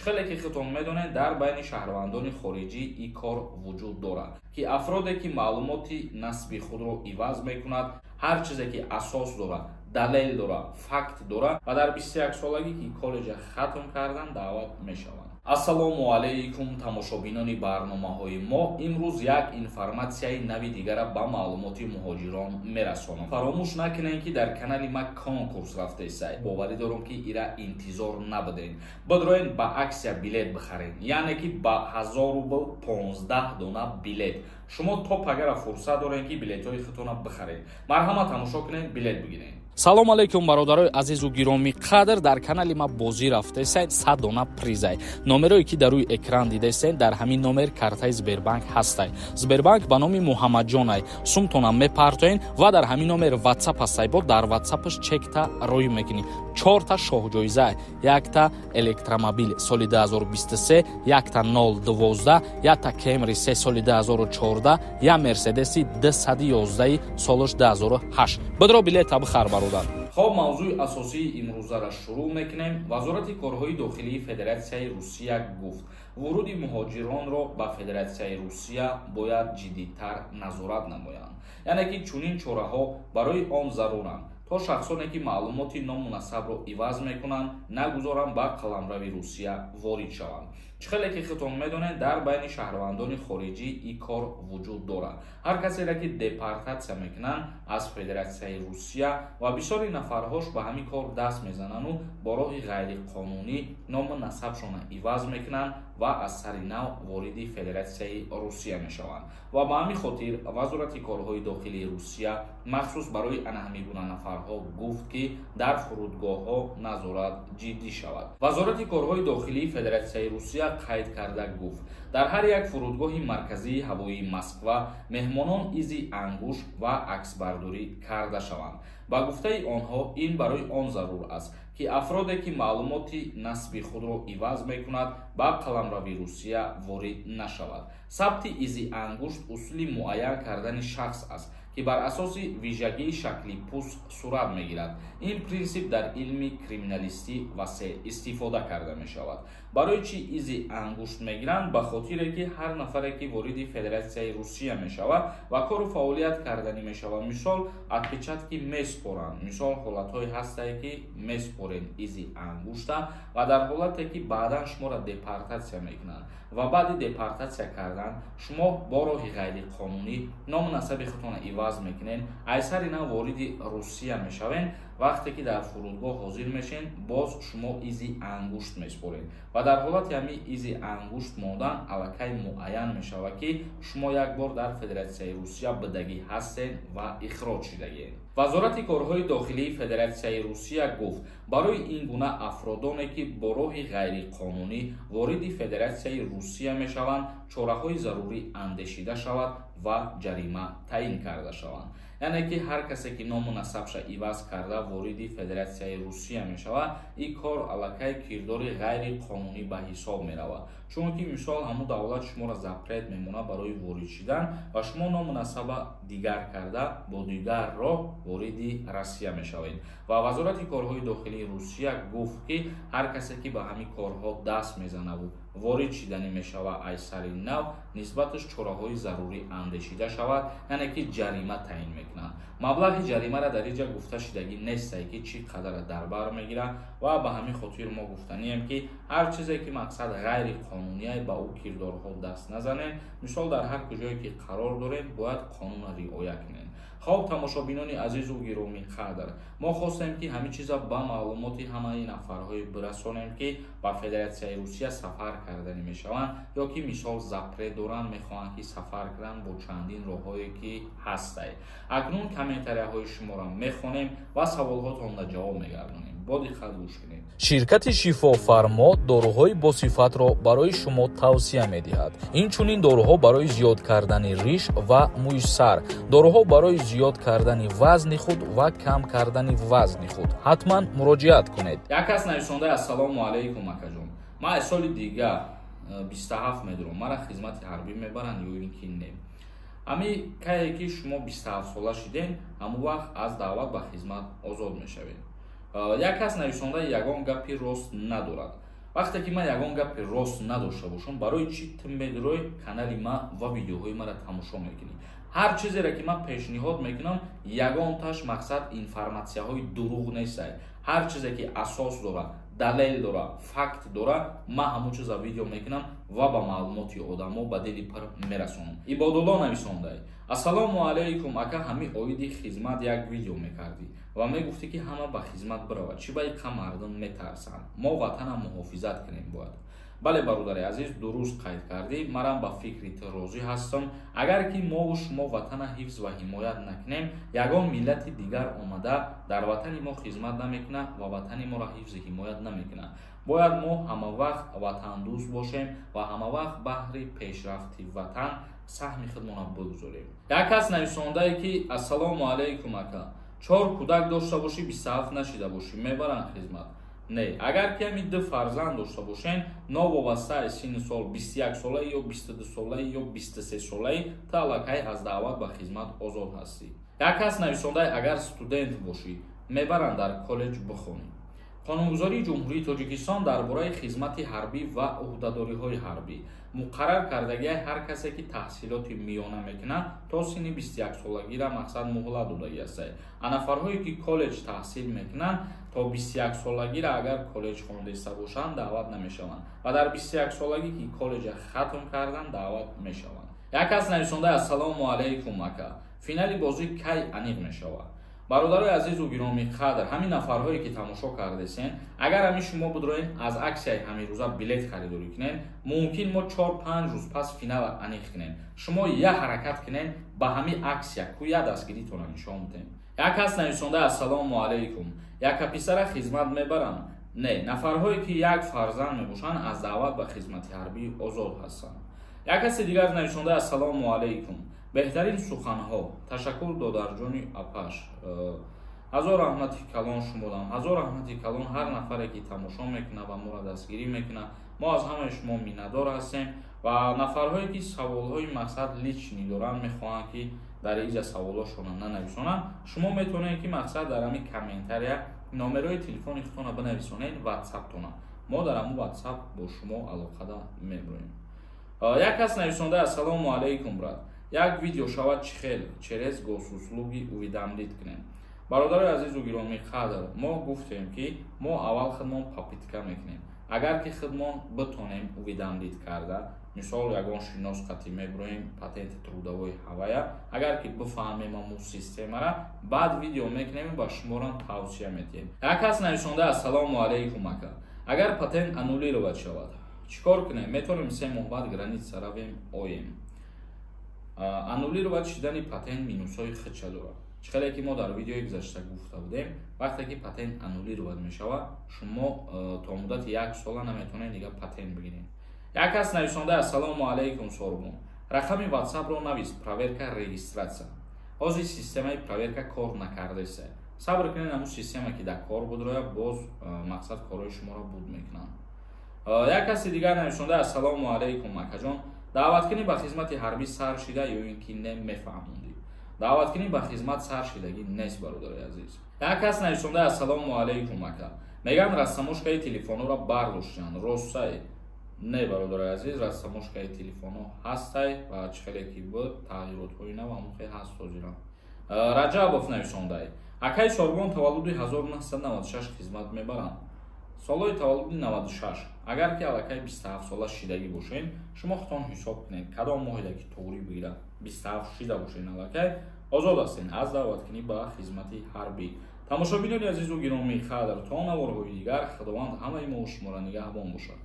Чӣ хеле ки худтон медонед, дар байни шаҳрвандони хориҷӣ ин кор вуҷуд дорад, ки афроде ки маълумоти насби худро иваз мекунад, ҳар чизе ки асос дорад, далел дорад, факт дорад ва дар 21 солагӣ ки коллеҷа хатм кардан даъват мешаванд. Ассалому алайкум, тамошобинони барномаҳои мо. Имрӯз як информатсияи нави дигара ба маълумоти муҳоҷирон мерасонам. Фаромӯш накунед, ки дар канали ма конкурс рафтесай. Боварӣ дорам, ки ира интизор набудем. Бидроен, ба акция билет бихарен, яъне ки ба 1000 рубл 15 дона билет. Шумо то пагара фурсат дорем, ки билетҳои худтона бихаред. Марҳамат, тамошо кунед, билет бигиред. Салом алейкум, бародарои азизу гиромӣ қадр. Дар канали ма бозӣ рафтесен, 100 дона призай. Номерое ки дар рӯи экран дидесен, дар ҳамин номер картаи Сбербанк ҳастай. Сбербанк ба номи Муҳаммадҷонай. Сумтона мепартоен ва дар ҳамин номер Ватсап ҳастай, бо дар Ватсапаш чекта рӯй мекунӣ. Чорта шоҳҷоиза: якта электромобил соли 2023, якта 012, якта Кемри 3 соли 2014, я Мерседеси 211 солаш 2008. Бидро, билета бихар, бародар. Хоб, мавзӯи асосии имрӯзаро шурӯъ мекунем. Вазорати корҳои дохилии Федератсияи Русия гуфт, вуруди муҳоҷиронро ба Федератсияи Русия бояд ҷиддитар назорат намоянд, яъне ки чунин чораҳо барои он заруранд, то шахсоне ки маълумоти номунасабро иваз мекунанд, нагузоранд ба қаламрави Русия ворид шаванд. Чӣ хеле ки худтон медонед, дар байни шаҳрвандони хориҷӣ ин кор вуҷуд дорад. Ҳар касеро ки депортатсия мекунанд аз Федератсияи Русия ва бисёри нафарҳош ба ҳамин кор даст мезанану бо роҳи ғайриқонунӣ ному насабшонро иваз мекунанд ва аз сари нав вориди Федератсияи Русия мешаванд. Ва ба ҳамин хотир Вазорати корҳои дохилии Русия махсус барои ана ҳамин гуна нафарҳо гуфт, ки дар фурудгоҳҳо назорат ҷиддӣ шавад. Вазорати корҳои дохилии Федератсияи Русия қайд карда гуфт, дар ҳар як фурудгоҳи марказии ҳавоии Москва меҳмонон изи ангушт ва аксбардорӣ карда шаванд. Ба гуфтаи онҳо, ин барои он зарур аст, ки афроде ки маълумоти насби худро иваз мекунад, ба қаламрави Русия ворид нашавад. Сабти изи ангушт усули муайян кардани шахс аст, ки бар асоси вижагии шакли пӯст сурат мегирад. Ин принсип дар илми криминалистӣ васеъ истифода карда мешавад. Барои чӣ изи ангушт мегиранд? Ба хотире ки ҳар нафаре ки вориди Федератсияи Русия мешавад ва кору фаъолият карданӣ мешавад, мисол, отпечатки меспоранд. Мисол, ҳолатҳое ҳастае, ки меспорем изи ангушта ва дар ҳолате ки баъдан шуморо депортатсия мекунанд ва баъди депортатсия кардан шумо бо роҳи ғайриқонунӣ ному насаби худтонро иваз мекунед, айсари нав вориди Русия мешавед. Вақте ки дар фурудгоҳ ҳозир мешен, боз шумо изи ангушт меспоред ва дар ҳолати ҳамин изи ангушт мондан аллакай муайян мешавад, ки шумо як бор дар Федератсияи Русия бидагӣ ҳастед ва ихроҷ шудагиед. Вазорати корҳои дохилии Федератсияи Русия гуфт, барои ин гуна афродоне ки бо роҳи ғайриқонунӣ вориди Федератсияи Русия мешаванд, чораҳои зарурӣ андешида шавад ва ҷарима таъин карда шаванд. Яъне ки ҳар касе ки ному насабша иваз карда вориди Федератсияи Русия мешавад, ин кор аллакай кирдори ғайриқонунӣ ба ҳисоб меравад, чунки мисол, ҳамун давлат шуморо запрет мемонад барои ворид шудан ва шумо ному насаба дигар карда, бо дигар роҳ вориди Россия мешавед. Ва Вазорати корҳои дохилии Русия гуфт, ки ҳар касе ки ба ҳамин корҳо даст мезанаву ворид шиданӣ мешавад аз сари нав, нисбаташ чораҳои зарурӣ андешида шавад, яъне ки ҷарима таъин мекунанд. Маблағи ҷаримаро дар инҷа гуфта шидагӣ нестае, ки чӣ қадара дар бар мегирад. Ва ба ҳамин хотир мо гуфтанием, ки ҳар чизе ки мақсад ғайриқонуние, ба ӯ кирдорҳо даст назанем. Мисол, дар ҳар куҷое ки қарор дорем, бояд қонунро риоя кунем. Хоб, тамошобинони азизу гиромӣ қадр, мо хостем, ки ҳамин чиза ба маълумоти ҳамаи нафарҳое бирасонем, ки ба Федератсияи Русия сафар карданӣ мешаванд ё ки мисол запрет доранд, мехоҳанд, ки сафар кунанд бо чандин роҳҳое ки ҳастай. Акнун комментарияҳои шуморо мехонем ва саволҳотонро ҷавоб мегардонем. Бо диққат гӯш кунед. Ширкати Шифофармо доруҳои босифатро барои шумо тавсия медиҳад. Инчунин доруҳо барои зиёд кардани риш ва мӯи сар, доруҳо барои зиёд кардани вазни худ ва кам кардани вазни худ. Ҳатман муроҷиат кунед. Як кас нависонда: «Ассалому алайкум, акаҷон, ман аз соли дига 27 медурам, мара хизмати ҳарбӣ мебаранд ё ин ки не?» Ҳами кае ки шумо 27 сола шидем, ҳамон вақт аз даъват ба хизмат озод мешавед. Як кас нависонда: «Ягон гапи рост надорад. Вақте ки ман ягон гапи рост надошта бошам, барои чӣ ту медрои канали ман ва видеоҳои маро тамошо мекунӣ? Ҳар чизере ки ман пешниҳод мекунам, ягонташ мақсад информатсияҳои дурӯғ нестай. Ҳар чизе ки асос дора, далел дора, факт дора, ман ҳамон чиза видео мекунам ва ба маълумоти одамо ба дили пир мерасонам. Ибодулло нависондай: ассалому алайкум ака, ҳами оиди хизмат як видео мекардӣ ва мегуфтӣ, ки ҳама ба хизмат биравад. Чӣ ба иқа мардум метарсанд? Мо ватана муҳофизат кунем бояд. Бале, бародари азиз, дуруст қайд кардӣ, манам ба фикри ту розӣ ҳастам. Агар ки мову шумо ватана ҳифз ва ҳимоят накунем, ягон миллати дигар омада дар ватани мо хизмат намекунад ва ватани моро ҳифзу ҳимоят намекунад. Бояд мо ҳамавақт ватандӯст бошем ва ҳамавақт баҳри пешрафти ватан саҳми худмонро бигузорем. Як кас нависондае, ки ассалому алайкум ака, 4 кӯдак дошта бошӣ, 27 нашида бошӣ, мебаранд хизмат? Не, агар ки ҳами 2 фарзанд дошта бошен, новобаста аз синни сол, 21 солаи ё 22 солаи ё 23 солаи, ту аллакай аз даъват ба хизмат озод ҳастӣ. Як кас нависондай: агар студент бошӣ, мебаранд дар коллеҷ бихонӣ? Қонунгузории Ҷумҳурии Тоҷикистон дар бораи хизмати ҳарбӣ ва ӯҳдадориҳои ҳарбӣ муқаррар кардагиай ҳар касе ки таҳсилоти миёна мекунад, то синни 21 солагира мақсад муҳлат додагӣ астай. А нафарҳое ки коллеҷ таҳсил мекунанд, то 21 солагира агар коллеҷ хондаиста бошанд, даъват намешаванд ва дар 21 солагӣ ки коллеҷа хатм карданд, даъват мешаванд. Як кас нависонда: ассалому алайкум ака, финали бозӣ кай аниқ мешавад? Бародарои азизу гиромӣ қадр, ҳамин нафарҳое ки тамошо кардесен, агар ҳамин шумо бидроен аз аксияи ҳамин рӯза билет харидорӣ кунен, мумкин мо 4-5 рӯз пас финала аниқ кунем. Шумо я ҳаракат кунен ба ҳамин аксия ку я дастгиритонро нишон бидем. Як кас нависонда: ассалому алайкум, яка писара хизмат мебарам? Не, нафарҳое ки як фарзанд мебошанд, аз даъват ба хизмати ҳарбӣ озод ҳастанд. Як каси дигар нависонда: ассалому алайкум, беҳтарин суханҳо, ташаккур додарҷони апаш, ҳазор раҳмати калон шумодам. Ҳазор раҳмати калон ҳар нафаре ки тамошо мекунад ва моро дастгирӣ мекунад. Мо аз ҳамаи шумо миннатдор ҳастем ва нафарҳое ки саволҳои мақсад личный доранд, мехоҳанд ки дар иҷа саволҳошонро нанависонанд, шумо метавонед ки мақсад дар ҳамин комментария номерои телефони худтонро бинависонед, ватсаптона, мо дар ҳамун ватсап бо шумо алоқада мебироем. Як кас нависонда: ассалому алайкум брат, як видео шавад, чӣ хел через госуслуги уведомить кунем? Бародарои азизу гиромӣ қадр, мо гуфтем ки мо аввал худмон попытка мекунем. Агар ки худмон битонем уведомить карда, мисол, ягон шинос қатӣ мебироем патенти трудовой ҳавая, агар ки бифаҳмем аму системара, баъд видео мекунем, ба шуморам тавсия медиҳем. Як кас нависонда: ассалому алайкум ака, агар патент аннулировать шавад, чӣ кор кунем? Метавонем 3 моҳ баъд граница равем оем? Аннулировать шидани патент минусҳои худша дорад. Чӣ хеле ки мо дар видеои гузашта гуфта будем, вақте ки патент аннулировать мешавад, шумо то муддати як сола наметавонед дигар патент бигиред. Як кас нависонда: ассалому алайкум сорбон, рақами ватсапро навис, проверка регистрация. Ҳозир системаи проверка кор накардаеста, сабр кунед, ҳамун система ки дар кор будроя, боз мақсад корҳои шуморо буд мекунанд. Як каси дигар нависонда: ассалому алайкум акаҷон, даъваткунӣ ба хизмати ҳарбӣ сар шида ё ин ки не, мефаҳмондӣ? Даъваткунӣ ба хизмат сар шидагӣ нест, бародари азиз. Як кас нависонда: ассалому алайкум ака, мегӯянд растаможкаи телефонҳоро бардоштанд, ростае? Не, бародари азиз, растаможкаи телефонҳо ҳастай ва чӣ хеле ки буд, тағйиротҳои нав ҳамон хел ҳаст ҳозирам. Раҷабов нависондай: акаи Сорбон, таваллуди 1996 хизмат мебаранд? Солҳои таваллуди 96, агар ки аллакай 27 сола шидагӣ бошед, шумо худтон ҳисоб кунед, кадом моҳеда ки туғрӣ бигирад, 27 шида бошед, аллакай озод ҳастед аз даъваткунӣ ба хизмати ҳарбӣ. Тамошобинони азизу гиромӣ қадр, то наворҳои дигар Худованд ҳамаи мо шуморо нигаҳбон бошад.